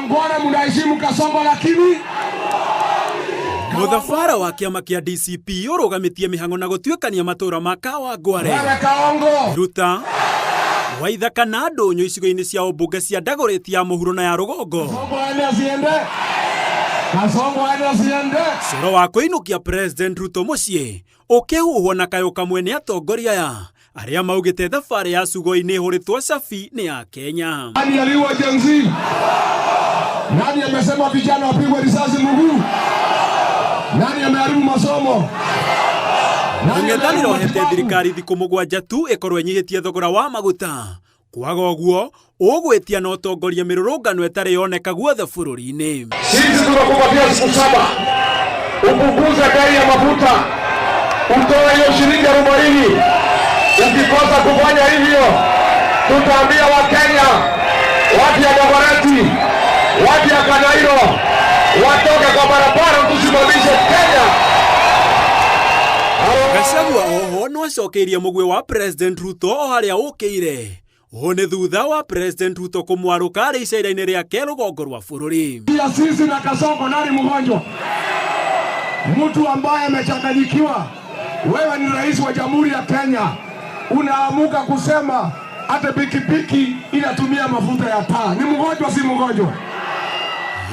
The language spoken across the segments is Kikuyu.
Kawangware mnaheshimu Kasongo lakini Mũthabara wa kĩama kĩa DCP ũrũgamĩtie mĩhang'o na gũtuĩkania matũũra ma Kawangware, wewe Kaongo Ruta, Waithaka na Ndũnyũ icigo-inĩ cia ũmbunge cia Dagoretti ya mũhuro na ya rũgongo. Kasongo aende asiende? Kasongo aende asiende? Coro wa kũinũkia President Ruto mũciĩ ũkĩhuhwo na kayũ kamwe nĩ atongoria aya arĩa maugĩte thabarĩ ya Sugoi-inĩ ĩhũrĩtwo cabi nĩ ya Kenya. Nani aliua Gen Z? Nani amesema vijana wapigwe risasi mguu? Nani ameharibu masomo? Nani Mũng'ethanĩro ameharibu ũhete matibabu? thirikari thikũ mũgwanja tu ĩkorwo ĩnyihĩtie thogora wa maguta. Kwaga ũguo, ũgwĩtia na ũtongorie mĩrũrũngano ĩtarĩ yoneka guothe bũrũri-inĩ. Sisi tunakupatia siku 7 upunguze bei ya mafuta, utoe hiyo shilingi 40. Ukikosa kufanya hivyo, tutaambia Wakenya watu ya Dagoretti, watu ya Kanairo watoke kwa barabara, tusimamishe Kenya. Gachagua oho no acokeirie mũgwĩ wa President Ruto o harĩa ũkĩire. Ũũ nĩ thutha wa President Ruto kũmwarũka arĩ icera-inĩ rĩake rũgongo rwa bũrũri. Ya sisi na Kasongo, nani mgonjwa? Mtu ambaye amechanganyikiwa. Wewe ni rais wa Jamhuri ya Kenya, unaamuka kusema hata pikipiki inatumia mafuta ya taa. Ni mgonjwa, si mgonjwa?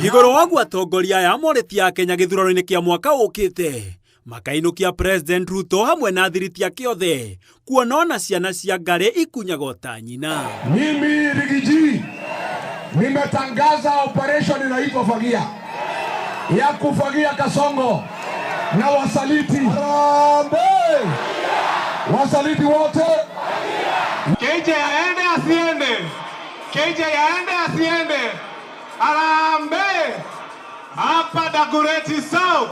Igũrũ wa guo atongoria aya morĩtie Akenya gĩthurano-inĩ kĩa mwaka ũkĩte makainũkia President Ruto hamwe na athiriti ake othe kuona ona ciana cia ngarĩ ikunyagwo ta nyina. Mimi Riggy G nimetangaza operation inaitwa Fagia ya kufagia Kasongo na wasaliti. Harambee! Wasaliti wote. KJ aende asiende? KJ aende asiende? Harambee! Hapa Dagoretti South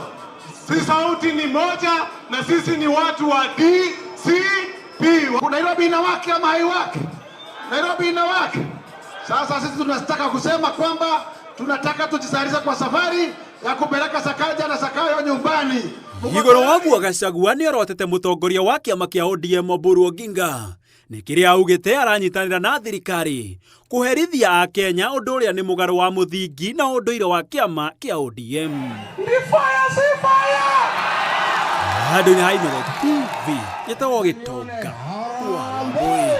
si sauti ni moja, na sisi ni watu wa DCP. Nairobi inawake ama haiwaki? Nairobi inawake. Sasa sisi tunataka kusema kwamba tunataka tujitayarishe kwa safari ya kupeleka Sakaja na Sakayo nyumbani. Igũrũ wa guo Gachagua nĩ orotete mũtongoria wa kĩama kĩa ODM Oburu Oginga nĩ kĩrĩa augĩte aranyitanĩra na thirikari kũherithia Akenya ũndũ ũrĩa nĩ mũgarũ wa mũthingi na ũndũire wa kĩama kĩa ODM. Ni fire, si fire! Handũ-inĩ ha Inooro TV, njĩtagwo Gĩtonga wa Wambui.